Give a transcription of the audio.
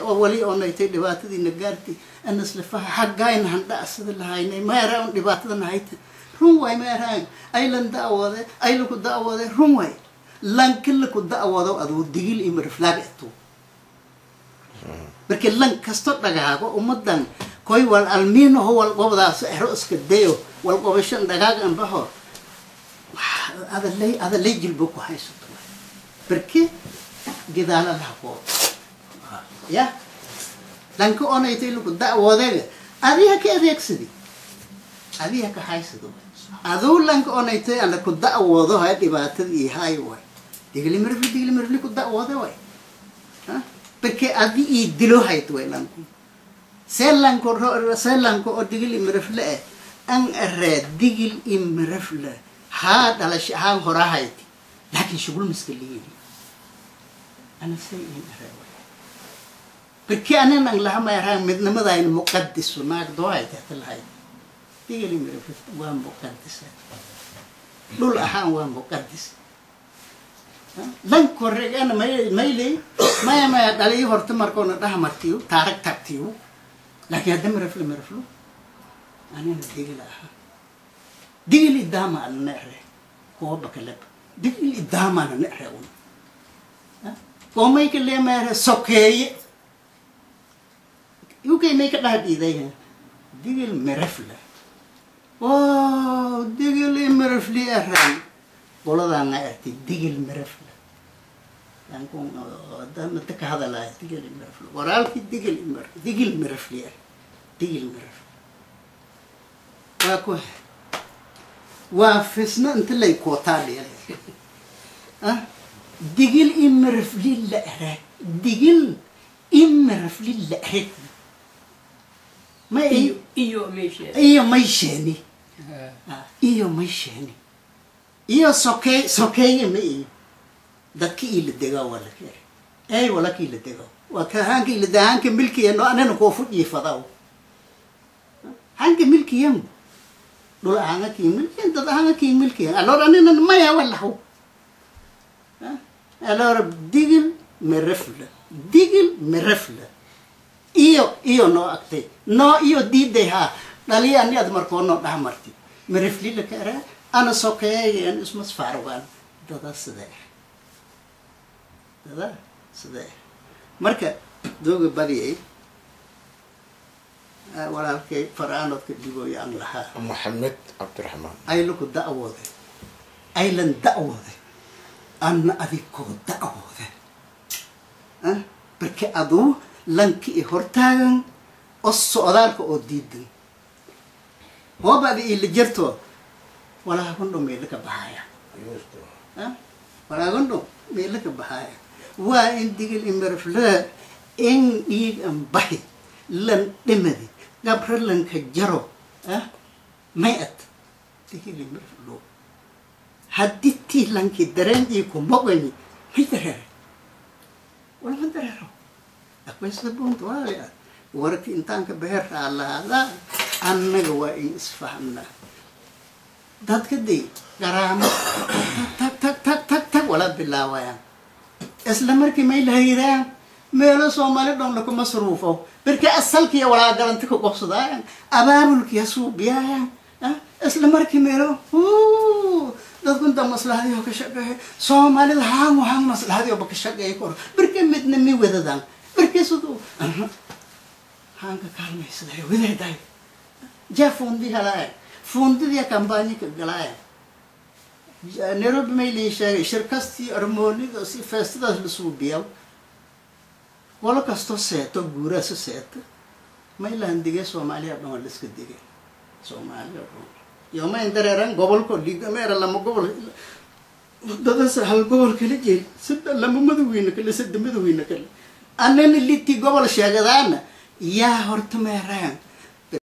Oo wali oonaytay dhibaatadiina gaartay anaslifaha xaggayna handhacsada lahaynay meera un dhibaatada nahayta run waay, meeraan aylan da'wade aylaku da'wade run waay, lankila ku da'wado aduu Digil iyo Miriflaag etu. Marka lan kasto dhagaago ummadan koy wal almiinaho wal gobdaas ero iska dayo wal gobashan dhagaag anbaho adalay adalay jilbo ku haysato barke gidaala laha ya lanka onaytay lagu da'wadega adiha ka adeegsadi adiha ka haysado aduu lanka onaytay ana ku da'wado hay dhibaatada iyo hay way Digli Mirifli, Digli Mirifli ku da'wade way barke adi ii dilo hayt way lanku see lanko see lanko oo Digil Mirifle eh an aree Digil Imirifle haa dhalasho haa hora hayti laakiin shugul miska liyini ana say in aree way barke anan ang lahamayaraan midnimadayna muqadiso naag doo hayte lahayd Digil Mirifle waa muqadisa dhul ahaan waa muqadis lan korregana mayley maya maya dhaliyo horta markoona dhahamartiyo taarag tagtiyo laakiin hadda Mirifle Miriflo anina Digil ahaa Digil idaama ana nere kuwa bakaleb Digil idaama ana nere un komayka leemayare sokeeye ukay may ka dhaha dhiiday Digil Mirifle oh Digil Mirifli aran qoladaana artay Digil Mirifle mata ka hadalaya Digil Mirifle waraalkii Digil Digil Mirifli ah Digil Mirifle waa ku waa fisna inta lay kootaa dhiyay ah Digil Imirifli la ere Digil Imirifli la ere ma iyo meesha iyo maysheeni iyo maysheeni iyo sokey sokeeye ma iyo dadka ila degaa waa la kere ey walaka ila degaa waa ka hanka ila hanka milkiya no anana koo fudhiifadaw hanka milkiyan dhul ahanga kii milkiyan dad ahanga kii milkiyan alor anina maya walahu alor Digil Mirifle Digil Mirifle iyo iyo noo agtay noo iyo diiday haa dhaliya ani ad markoo noo dhahamarti Mirifli la ka eraa ana sokeeyan ismas faarwaan dada sidee dada sidee marka dooga badiyay walaalkay faraanoodka dhibooyo aan lahaa Maxamed Cabdiraxmaan aylaku da'wooday aylan da'wooday anna adikoo da'wooday barke aduu lanki i hortaagan oo socdaalka oo diidan hooba adi iila jirto walaagundho meela ka baxaya walaagundho meela ka baxaya waa in Digil Imirifle in dhiig an baxi lan dhimadi gabra lanka jaro may at Digil Imiriflo haddii tii lanki dareen ii ku moqani may dareere walama dareero akwesta punto walaalayaal warka intaan ka beer raalaada annaga waa in isfahamnaa dadka dee garaamo tag tag tag tag tag wala bilaawayaan isla markii may lahayiraan meelo Soomaali dhan laku masruufo marka asalkiya walaa galanta ku qabsadaayan abaabulkiya suubiyaayaan isla markii meelo dadku inta maslaxadiyo ka shaqeeya Soomaalida haan waxaan maslaxadiyo ba ka shaqeeya kor marka midna mi wadadaan marka siduu haanka kaalmaysaday wadaday jaa fuundi halaaya fuundidii kambaanyi ka galaaya Nairobi may lii sheegay shirkastii armoonida si feestadaas la suubiyaw walo kastoo seeto guuraasa seeto may lahan dige Soomaaliya dhan waa la iska dige Soomaaliya dhan yoma indareeran gobolko ligameera lama gobol dadasa hal gobol kala jeel saddex lama madaweyne kale saddex madaweyne kale annana liti gobol sheegadaana yaa horta meeraan.